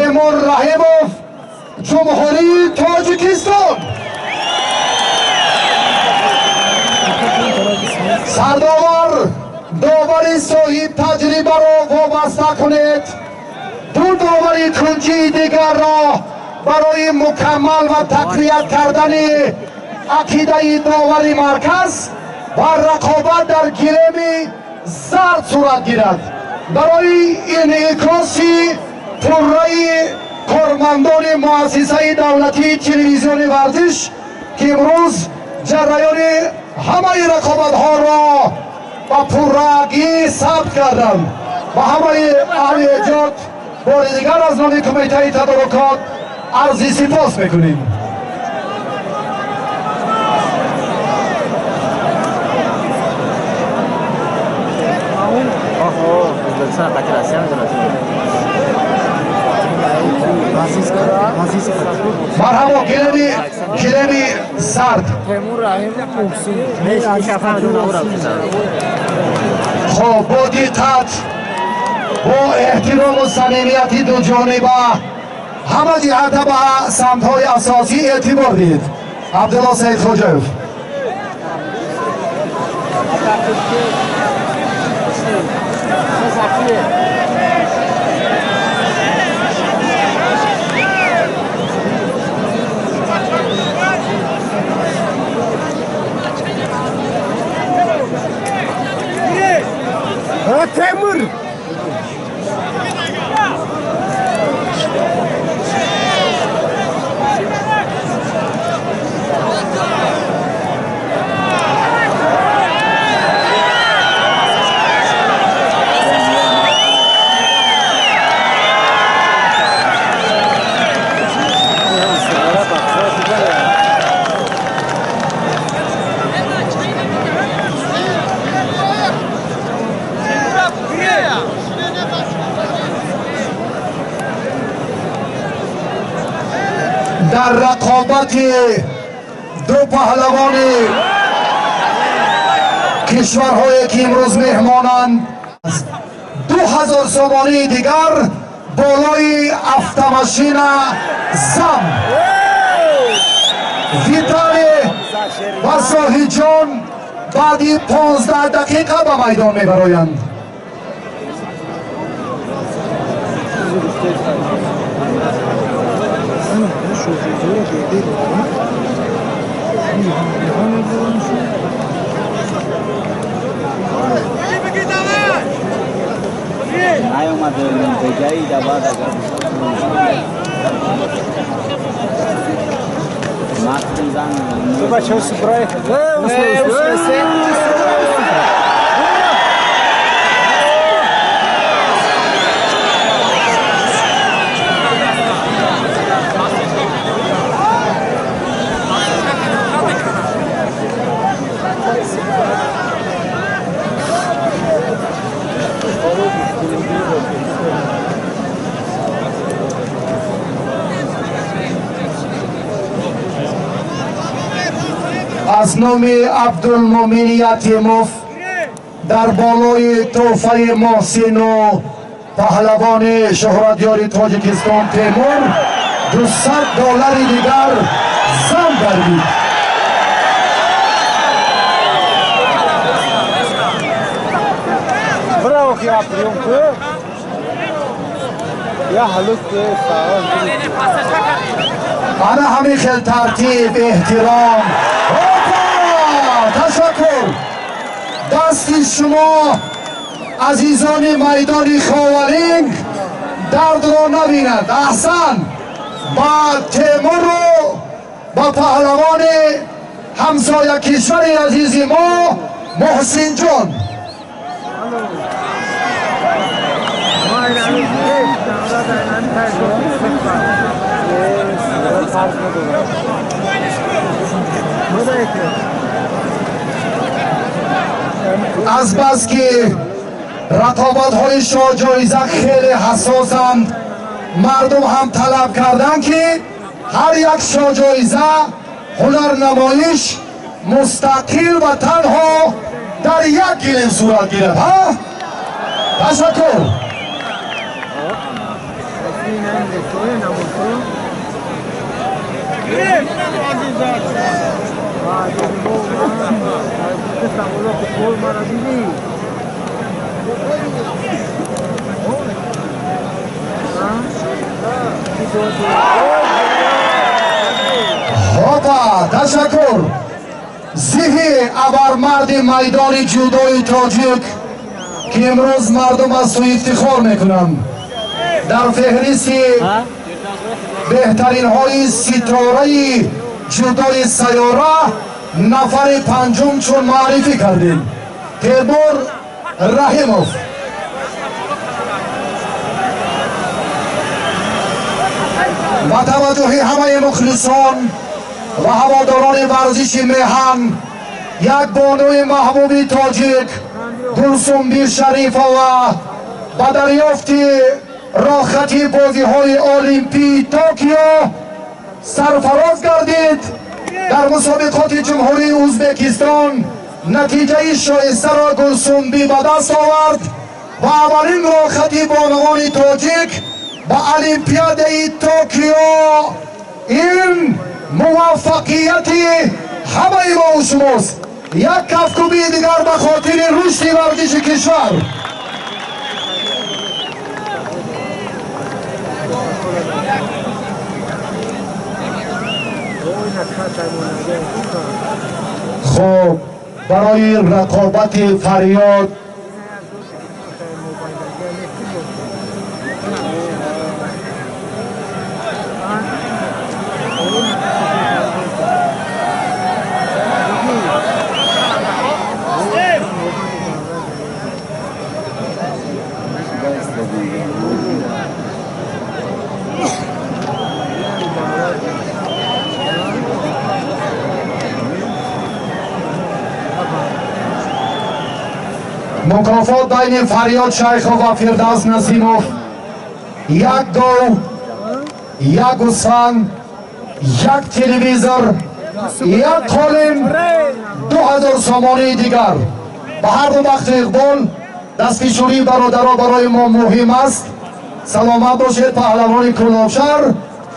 Темур Раҳимов, Ҷумҳурии Тоҷикистон. Сардовар, довари соҳиб таҷрибаро вобаста кунед. Ду довари кунҷии дигарро барои мукаммал ва тақвият кардани ақидаи довари марказ ва рақобат дар гилеми зард сурат гирад. Барои инъикоси пурраи кормандони муассисаи давлатии телевизиони варзиш, ки имрӯз ҷараёни ҳамаи рақобатҳоро ба пуррагӣ сабт карданд, ба ҳамаи аҳли эҷод бори дигар аз номи кумитаи тадорукот арзи сипос мекунем. Марҳабо, гилеми сард. Хоб, бо диққат, бо эҳтирому самимияти дуҷониба ҳама ҷиҳата ба самтҳои асосӣ эътибор диҳед. Абдулло Саидхоҷаев. Темур! Дар рақобати ду паҳлавони кишварҳое ки имрӯз меҳмонанд, 2000 сомонии дигар болои автомашина зам. Виталий ва Соҳиҷон баъди 15 дақиқа ба майдон мебароянд. Аз номи Абдулмумин Ятимов дар болои тӯҳфаи Муҳсину паҳлавони шӯҳратёри Тоҷикистон Темур $200 дигар зам гардид. Ана ҳамин хел тартиб, эҳтиром. Ташаккур. Дасти шумо азизони майдони Ховалинг дардро набинад. Аҳсан ба Темуру ба паҳлавони ҳамсоя кишвари азизи мо Муҳсинҷон. Аз бас ки рақобатҳои шоҳҷоиза хеле ҳассосанд, мардум ҳам талаб карданд, ки ҳар як шоҳҷоиза ҳунарнамоиш мустақил ва танҳо дар як гилем сурат гирад. Ҳа, ташаккур. Хопа, ташаккур. Зиҳи абармарди майдони ҷудои тоҷик, ки имрӯз мардум аз ӯ ифтихор мекунанд, дар феҳристи беҳтаринҳои ситораи ҷудои сайёра нафари панҷум чун маърифӣ кардем, Темур Раҳимов. Ба таваҷҷӯҳи ҳамаи мухлисон ва ҳаводорони варзиши меҳан, як бонуи маҳбуби тоҷик Гулсумби Шарифова ба дарёфти роҳхати бозиҳои Олимпии Токио сарфароз гардид. Дар мусобиқоти Ҷумҳурии Ӯзбекистон натиҷаи шоистаро Гулсумбӣ ба даст овард ва аввалин роҳхати бонувони тоҷик ба Олимпиадаи Токио. Ин муваффақияти ҳамаи мо шумост. Як кафкӯбии дигар ба хотири рушди варзиши кишвар. Хуб, барои рақобати фарёд мукофот байни Фарёд Шайхов ва Фирдавс Насимов: як гов, як гӯсфанд, як телевизор, як қолин, 2000 сомонии дигар. Ба ҳар ду бахту иқбол. Дастфишурии бародаро барои мо муҳим аст. Саломат бошед, паҳлавони Кӯлобшаҳр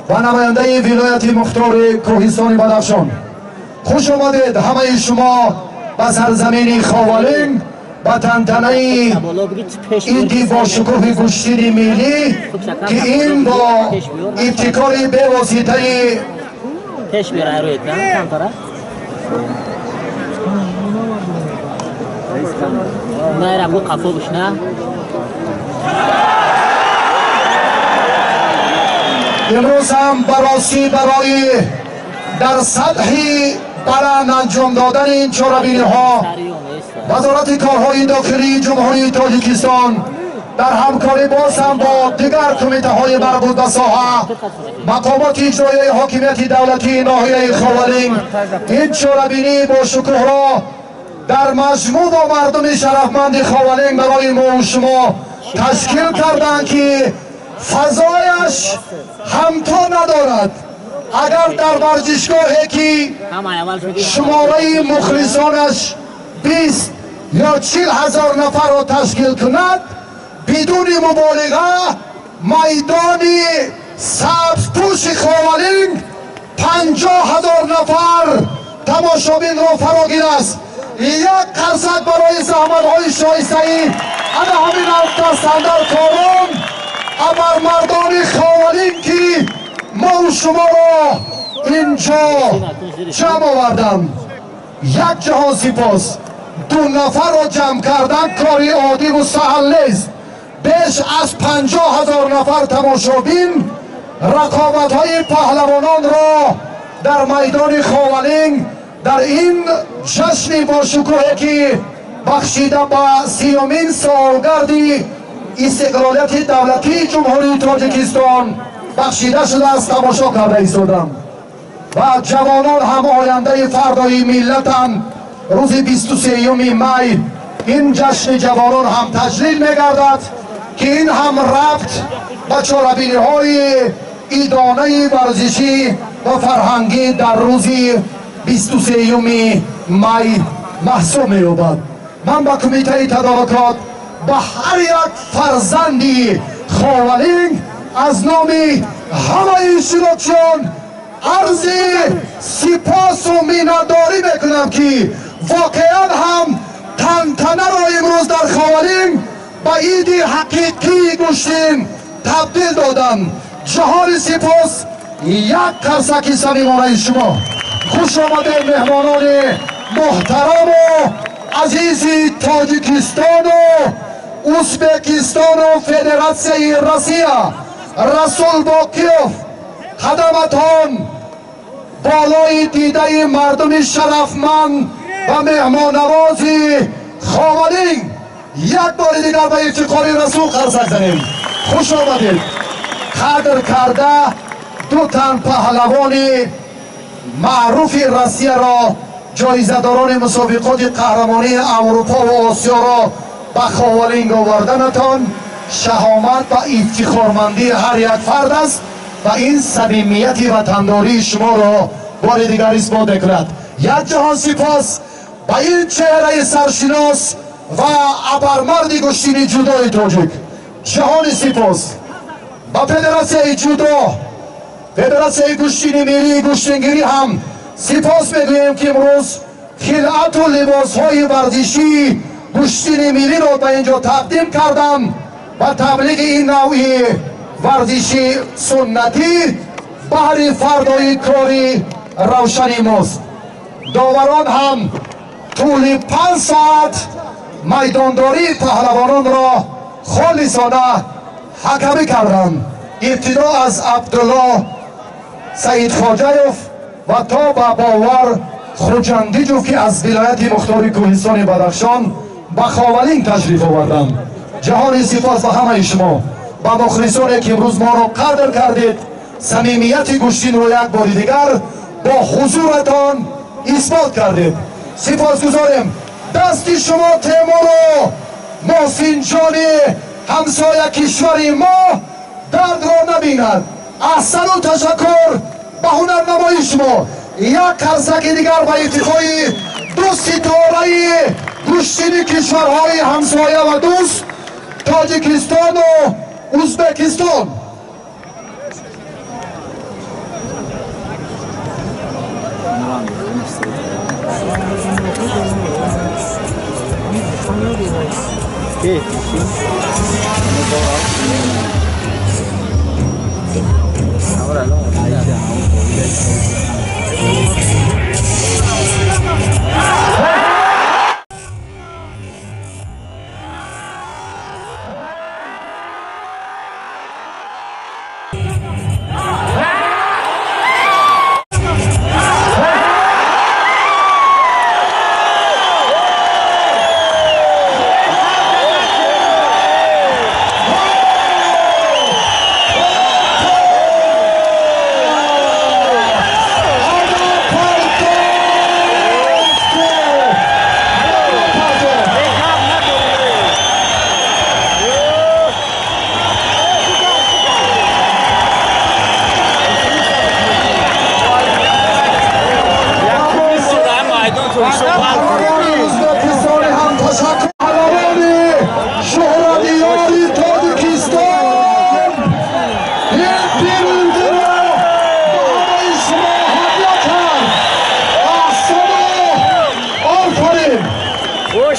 ва намояндаи вилояти мухтори Кӯҳистони Бадахшон. Хуш омадед ҳамаи шумо ба сарзамини Ховалинг, ба тантанаи иди бошукӯҳи гӯштини миллӣ, ки ин бо ибтикори бевоситаи имрӯз ҳам ба ростӣ барои дар сатҳи баланд анҷом додани ин чорабиниҳо Вазорати корҳои дохилии Ҷумҳурии Тоҷикистон дар ҳамкорӣ боз ҳам бо дигар кумитаҳои марбут ба соҳа, мақомоти иҷроияи ҳокимияти давлатии ноҳияи Ховалинг ин чорабинии бошукӯҳро дар маҷмӯъ бо мардуми шарафманди Ховалинг барои мо шумо ташкил карданд, ки фазояш ҳамто надорад. Агар дар варзишгоҳе ки шумораи мухлисонаш 20 ё 40 ҳазор нафарро ташкил кунад, бидуни муболиға майдони сабзпӯши Ховалинг 50 ҳазор нафар тамошобинро фарогирааст. Як қарсак барои заҳматҳои шоистаи ана ҳамин дастандаркорон, абармардони Ховалинг, ки мо шуморо инҷо ҷамъ оварданд. Як ҷаҳон сипос. Ду нафарро ҷамъ кардан кори оддиву саҳл нест. Беш аз 50 ҳазор нафар тамошобин рақобатҳои паҳлавононро дар майдони Ховалинг дар ин ҷашни бошукӯҳе, ки бахшида ба 30-умин солгарди истиқлолияти давлатии Ҷумҳурии Тоҷикистон бахшида шудааст, тамошо карда истодам. Ва ҷавонон ҳам ояндаи фардои миллатанд. Рӯзи 23 май ин ҷашни ҷавонон ҳам таҷлил мегардад, ки ин ҳам рабт ба чорабиниҳои идонаи варзишӣ ва фарҳангӣ дар рӯзи 23 май маҳсуб меёбад. Ман ба кумитаи тадорукот, ба ҳар як фарзанди Ховалинг Аз номи ҳамаи иштирокчиён арзи сипосу миннатдорӣ мекунам, ки воқеан ҳам тантанаро имрӯз дар Ховалинг ба иди ҳақиқии гӯштин табдил доданд. Ҷаҳони сипос, як қарсаки самимонаи шумо. Хуш омадед, меҳмонони муҳтараму азизи Тоҷикистону Узбекистону Федератсияи Россия. Расул Боқиёв, қадаматон болои дидаи мардуми шарафманд ва меҳмоннавози Ховалинг. Як бори дигар ба ифтихори Расул қарсак занем. Хуш омадед. Қадр карда ду тан паҳлавони маъруфи Россияро, ҷоизадорони мусобиқоти қаҳрамонии Аврупо ва Осиёро ба Ховалинг оварданатон шаҳомат ва ифтихормандии ҳар як фард аст ва ин самимияти ватандории шуморо бори дигар исбот мекунад. Як ҷаҳон сипос ба ин чеҳраи саршинос ва абармарди гӯштини ҷудои тоҷик. Ҷаҳони сипос ба Федератсияи ҷудо, Федератсияи гӯштини миллии гӯштингирӣ ҳам сипос мегӯем, ки имрӯз хилъату либосҳои варзишии гӯштини миллиро ба ин ҷо тақдим кардам ва таблиғи ин навъи варзиши суннатӣ баҳри фардои кори равшани мост. Доварон ҳам тӯли 5 соат майдондории паҳлавононро холисона ҳакамӣ карданд, ибтидо аз Абдулло Саидхоҷаев ва то ба Бовар Хуҷандиҷов, ки аз вилояти мухтори Кӯҳистони Бадахшон ба Ховалинг ташриф оварданд. Ҷаҳони сипос ба ҳамаи шумо, ба мухлисоне, ки имрӯз моро қадр кардед, самимияти гӯштинро як бори дигар бо ҳузуратон исбот кардед. Сипосгузорем. Дасти шумо, Темуру Муҳсинҷони ҳамсоя кишвари мо, дардро набинад. Аҳсану ташаккур ба ҳунарнамоии шумо. Як қарсаки дигар ба ифтихори ду ситораи гӯштини кишварҳои ҳамсоя ва дӯст, Тоҷикистону Узбекистон. Узбекистони ҳам ташаккур. Паҳлавони шӯҳратиёри Тоҷикистон ин пирӯзиро ба ҳамаи шумо ҳадя кард. Аҳсану офарин. Ой!